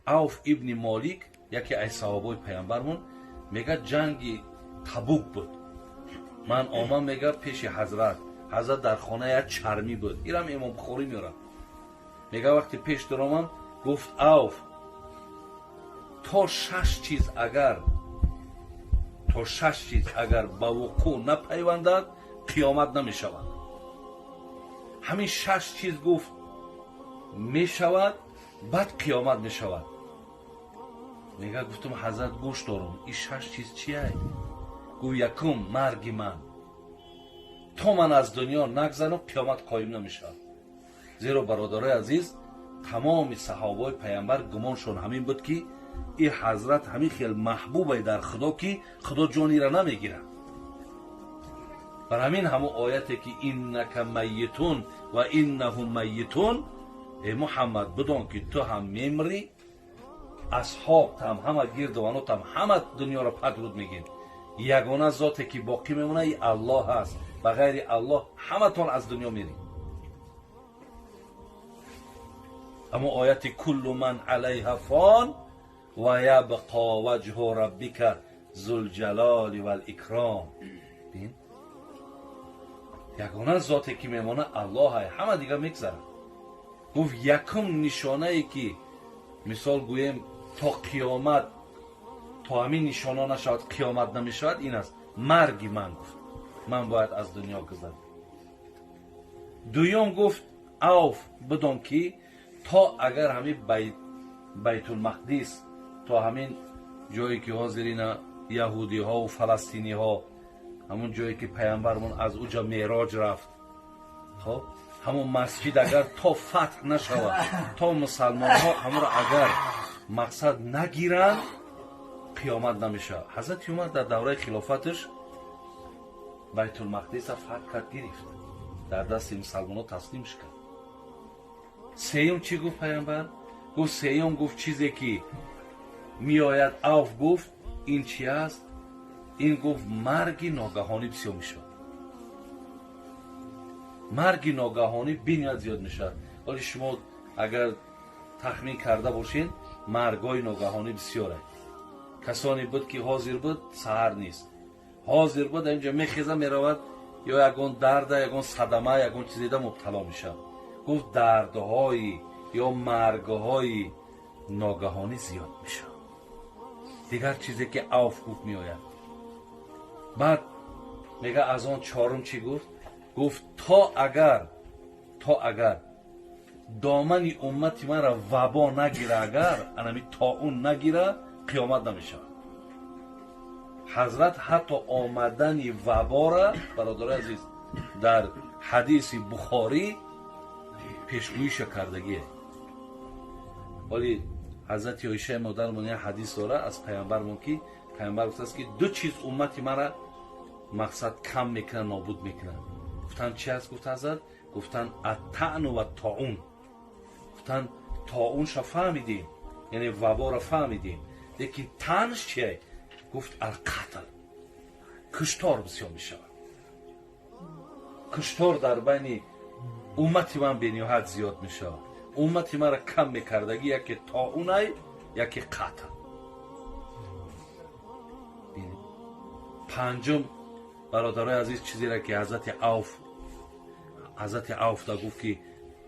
Авф ибни Молик, яке аз саҳобои паямбармон, мега, ҷанги Табук буд, ман омам, мега, пеши ҳазрат. Ҳазрат дар хона як чармӣ буд, ирам Имом Бухорӣ меорад. Мега, вақте пеш даромам, гуфт: «Авф, то шаш чиз агар, то шаш чиз агар ба вуқӯъ напайвандад, қиёмат намешавад. Ҳамин шаш чиз, гуфт, мешавад, баъд қиёмат мешавад». Мега, гуфтам: «Ҳазрат, гӯш дорум, ин шаш чиз чия?» Гуфт: «Якум, марги ман. То ман аз дунё нагзарам, қиёмат қоим намешавад». Зеро, бародарои азиз, тамоми саҳобаҳои паямбар гумоншон ҳамин буд, ки ин ҳазрат ҳамин хел маҳбубе дар Худо, ки Худо ҷонира намегирад. Бар ҳамин ҳамон ояте, ки إنك ميت وإنهم ميتون, э Муҳаммад, бидон, ки ту ҳам мемрӣ, асҳобтам ҳама, гирдованотам ҳама дунёро падруд мегин. Ягона зоте, ки боқӣ мемонад, и Аллоҳ аст. Ба ғайри Аллоҳ ҳаматон аз дунё мерӣ. Аммо ояти كل من عليها فان ويبقى وجه ربك ذو الجلال والإكرام. بин, ягона зоте, ки мемонад, Аллоҳ, ҳама дигар мегзарад. Гуфт, якум нишонае, ки мисол гӯем, то қиёмат, то ҳамин нишона нашавад, қиёмат намешавад, ин аст: марги ман. Гуфт, ман бояд аз дунё гузарам. Дуюм, гуфт: «Авф, бидон, ки то агар ҳамин Байтулмақдис, то ҳамин ҷое, ки ҳозир ина яҳудиҳову фаластиниҳо, ҳамон ҷое, ки паямбармон аз уҷа мероҷ рафт, хоб, ҳамон масҷид агар то фатҳ нашавад, то мусалмонҳо ҳамонро агар мақсад нагиранд, қиёмат намешавад». Ҳазрати Умар дар давраи хилофаташ Байтулмақдиса фатҳ кард, гирифт, дар дасти мусалмонҳо таслимш кард. Сеюм чӣ гуфт паямбар? Гуфт, сеюм, гуфт, чизе ки меояд, Авф, гуфт, ин чи аст? Ин, гуфт, марги ногаҳонӣ бисёр мешавад. Марги ногаҳонӣ бениҳоят зиёд мешавад. Вале шумо агар тахмин карда бошед, маргҳои ногаҳонӣ бисёре. Касоне буд, ки ҳозир буд, саҳар нест, ҳозир буд, инҷа мехеза, меравад, ё ягон дарда, ягон садама, ягон чизеда мубтало мешавад. Гуфт, дардҳои ё маргҳои ногаҳонӣ зиёд мешавад. Дигар чизе, ки Авф гуфт, меояд. Баъд мега, аз он чорум чӣ гуфт? Гуфт, то агар домани уммати манро вабо нагира, агар анами тоун нагира, қиёмат намешавад. Ҳазрат ҳатто омадани вабора, бародари азиз, дар ҳадиси Бухорӣ пешгӯиша кардагие. Вале ҳазрати Оишаи модармон як ҳадис дора аз паямбармон, ки паямбар гуфтааст, ки ду чиз уммати мара мақсад кам мекунад, нобуд мекунад. Гуфтанд, чи аст? Гуфт ҳазрат, гуфтанд: الطعن والطاعون. Гуфтанд, тоунша фаҳмидем, яъне вабора фаҳмидем, лекин таънш чие? Гуфт: القتل, куштор бисёр мешавад. Куштор дар байни уммати ман бениҳоят зиёд мешавад. Уммати маро кам мекардагӣ яке тоунай, яке қатл. Панҷум, бародарои азиз, чизере, ки ҳазрати Авф да гуфт, ки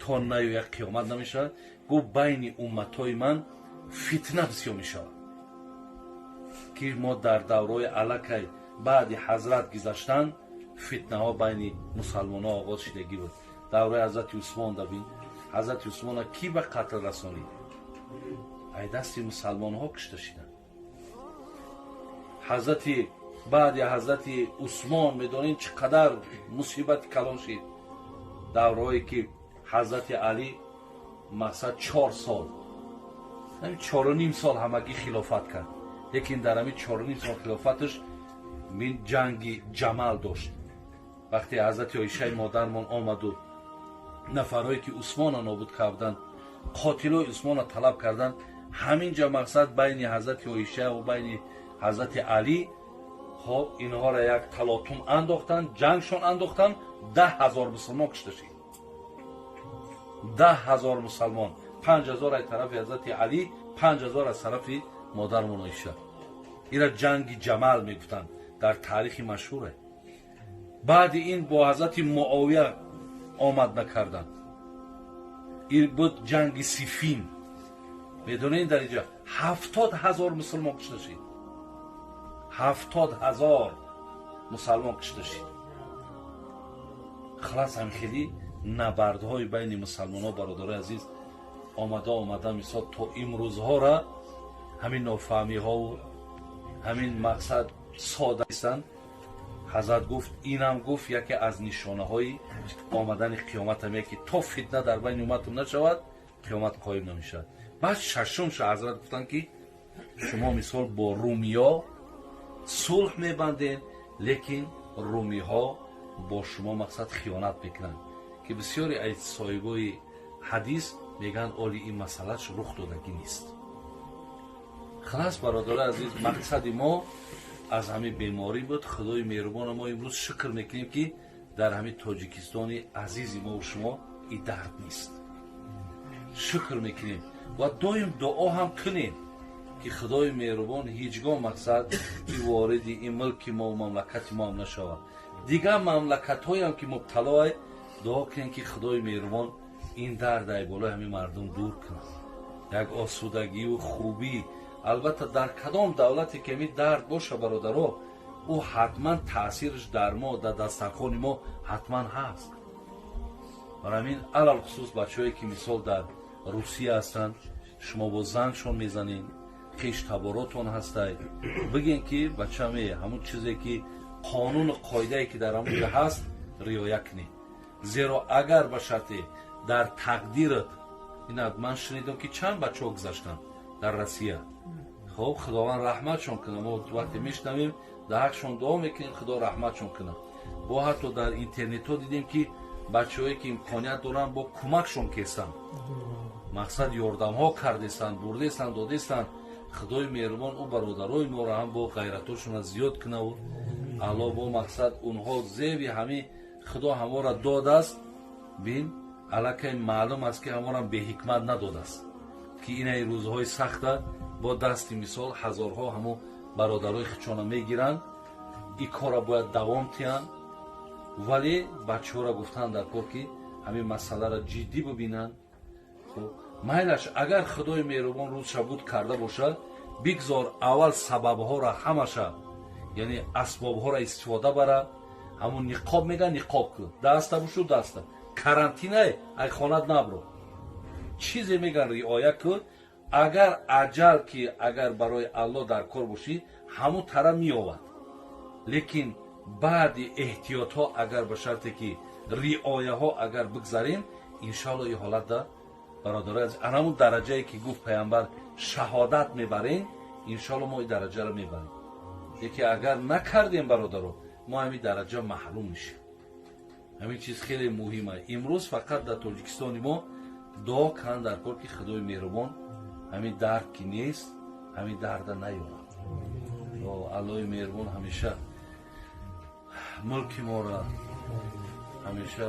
то наёяд, қиёмат намешавад, гуфт, байни умматҳои ман фитна бисёр мешавад, ки мо дар давраи аллакай баъди ҳазрат гузаштан фитнаҳо байни мусалмонҳо оғоз шидагӣ буд. Давраи ҳазрати Усмон да бин, ҳазрати Усмона кӣ ба қатл расонид? Ай дасти мусалмонҳо кушта шиданд. Ҳазрати баъди ҳазрати Усмон медонед, чӣ қадар мусибати калон шид. Давраҳое, ки ҳазрати Алӣ мақсад 4 сол, 4.5 сол ҳамагӣ хилофат кард, лекин дар ҳамин 4.5 сол хилофаташ мин ҷанги Ҷамал дошт. Вақте ҳазрати Оишаи модармон омаду нафарҳое, ки Усмона нобуд карданд, қотилои Усмона талаб карданд, ҳамин ҷо мақсад байни ҳазрати Оиша ва байни ҳазрати Алӣ, хоб, инҳоро як талотум андохтанд, ҷангшон андохтанд, 10 000 мусулмон кушта шид. 10 000 мусалмон. 5000 аз тарафи ҳазрати Алӣ, 5000 аз тарафи модармон Оиша. Ира ҷанги Ҷамал мегуфтанд, дар таърихи машҳуре. Баъди ин бо ҳазрати Муовия омад накарданд. Ин буд ҷанги Сифин. Медонед, дар инҷа 70 000 мусулмон кушта шид, 70 000 мусалмон кушта шид. Халас, ҳам хеле набардҳои байни мусалмонҳо, бародарои азиз, омада омада, мисол, то имрӯзҳора ҳамин нофаҳмиҳову ҳамин мақсад сода нестанд. Ҳазрат гуфт, инам гуфт, яке аз нишонаҳои омадани қиёматам е, ки то фитна дар байни умматум нашавад, қиёмат қоим намешавад. Баъд шашумша ҳазрат гуфтанд, ки шумо, мисол, бо румиё сулҳ мебандед, лекин румиҳо бо шумо, мақсад, хиёнат мекунанд, ки бисёре аз соҳибои ҳадис мегӯянд, оли ин масъалаш рух додагӣ нест. Халас, бародари азиз, мақсади мо аз ҳамин беморӣ буд. Худои меҳрубона мо имрӯз шукр мекунем, ки дар ҳамин Тоҷикистони азизи мову шумо и дард нест. Шукр мекунем ва доим дуо ҳам кунем, ки Худои меҳрубон ҳеҷ гоҳ, мақсад, и вориди ин мулки мо, мамлакати мо ҳам нашавад. Дигар мамлакатҳоям ки мубталоа, дуо кунем, ки Худои меҳрубон ин дард ай болои ҳамин мардум дур кунад, як осудагию хубӣ. Албатта, дар кадом давлате ки ҳамин дард боша, бародаро, ӯ ҳатман таъсираш дар мо, дар дастархони мо ҳатман ҳаст. Барои ҳамин, алалхусус бачаҳое ки, мисол, дар Русия ҳастанд, шумо бо зангшон мезанед, хеш таборотон ҳастай, бигем, ки бачаме, ҳамун чизе ки қонуну қоидае ки дар ҳамун ҷо ҳаст, риоя кунед. Зеро агар ба шарте дар тақдират ина, ман шунидам, ки чанд бачаҳо гузаштанд дар Россия. Хоб, Худованд раҳматшон кунад. Мо вақте мешунавем, дар ҳақшон дуо мекунем, Худо раҳматшон кунад. Бо ҳатто дар интернетҳо дидем, ки бачаҳое ки имконият доранд, бо кӯмакшон кестанд, мақсад, ёрдамҳо кардестанд, бурдестанд, додестанд. Худои меҳрубон ӯ бародарои моро ҳам бо ғайратошона зиёд кунаву алло бо, мақсад, онҳо зеби ҳамин Худо ҳамора додааст. Бин, аллакай маълум аст, ки ҳаморам беҳикмат надодааст, ки инаи рӯзҳои сахта бо дасти, мисол, ҳазорҳо ҳамо бародарои хичона мегиранд. И корра бояд давом тиҳанд, вале бачаҳоро гуфтанд дар кор, ки ҳамин масъаларо ҷиддӣ бибинанд. Хуб, майлаш, агар Худои меҳрубон рӯзша буд карда бошад, бигзор аввал сабабҳоро ҳамаша, яъне асбобҳоро истифода бара. Ҳамун ниқоб меган, ниқоб кун, даста бушу, даста карантинае, ай хонат набро, чизе меган, риоя кун. Агар аҷал ки агар барои Аллоҳ дар кор бошӣ, ҳамун тара меовад. Лекин баъди эҳтиётҳо, агар ба шарте ки риояҳо агар бигзарем, иншоалло ин ҳолатда, бародарои азиз, анамун дараҷае ки гуфт пайғамбар, шаҳодат мебарем, иншоалло мо ин дараҷаро мебарем. Яке агар накардем, бародаро, мо ҳамин дараҷа маҳрум мешем. Ҳамин чиз хеле муҳим аст. Имрӯз фақат дар Тоҷикистони мо дуо кунанд дар кор, ки Худои меҳрубон ҳамин дард ки нест, ҳамин дарда наёрад. Аллоҳи меҳрубон ҳамеша мулки моро, ҳамеша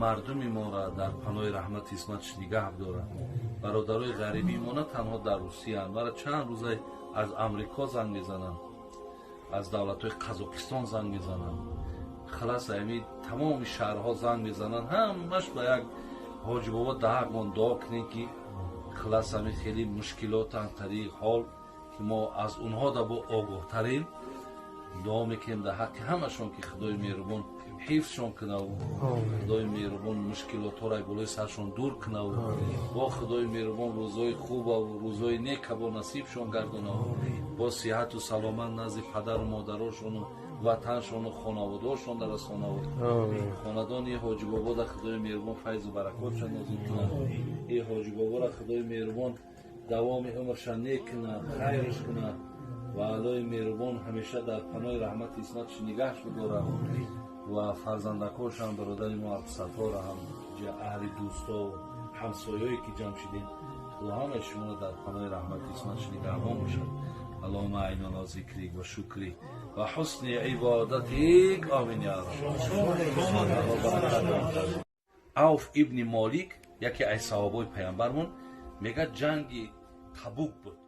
мардуми моро дар паноҳи раҳмати исматаш нигаҳ дорад. Бародарои ғарибии мо на танҳо дар Русияанд, мара чанд рӯза аз Амрико занг мезананд, аз давлатҳои Қазоқистон занг мезананд, халас, ами тамоми шаҳрҳо занг мезананд. Ҳамаш ба як ҳоҷибобо даҳақмон дуо кунем, ки халас, ами хеле мушкилотан тариқ ҳол ки мо аз онҳо да бо огоҳтарем. Дуо мекунем дар ҳаққи ҳамашон, ки Худои меҳрубон ҳифзшон кунаву Худои меҳрубон мушкилотҳоро болои саршон дур кунаву бо Худои меҳрубон рӯзҳои хубаву рӯзҳои нека бо насибшон гардонаву бо сиҳату саломат назди падару модарошону ватаншону хонаводаошон расонаву хонадони ҳоҷибобода Худои меҳрубон файзу баракотшон нозил кунад. И ҳоҷибобора Худои меҳрубон давоми умрша нек кунад, хайрш кунад ва Аллои меҳрубон ҳамеша дар паноҳи раҳмати исматаш нигаҳш бидорад ва фарзандакошам, бародари мо Абдусаттора ҳам, аҳли дӯсто, ҳамсоёе ки ҷамъ шидем, Худо ҳамаи шуморо дар паноҳи раҳмати исматаш нигаҳбон бошад. اللهم أعنا على ذكرك وشكرك وحسن عبادتك، آمين يا رب. Авф ибни Молик, яке аз саҳобои паямбармон. Мега, ҷанги Табук буд.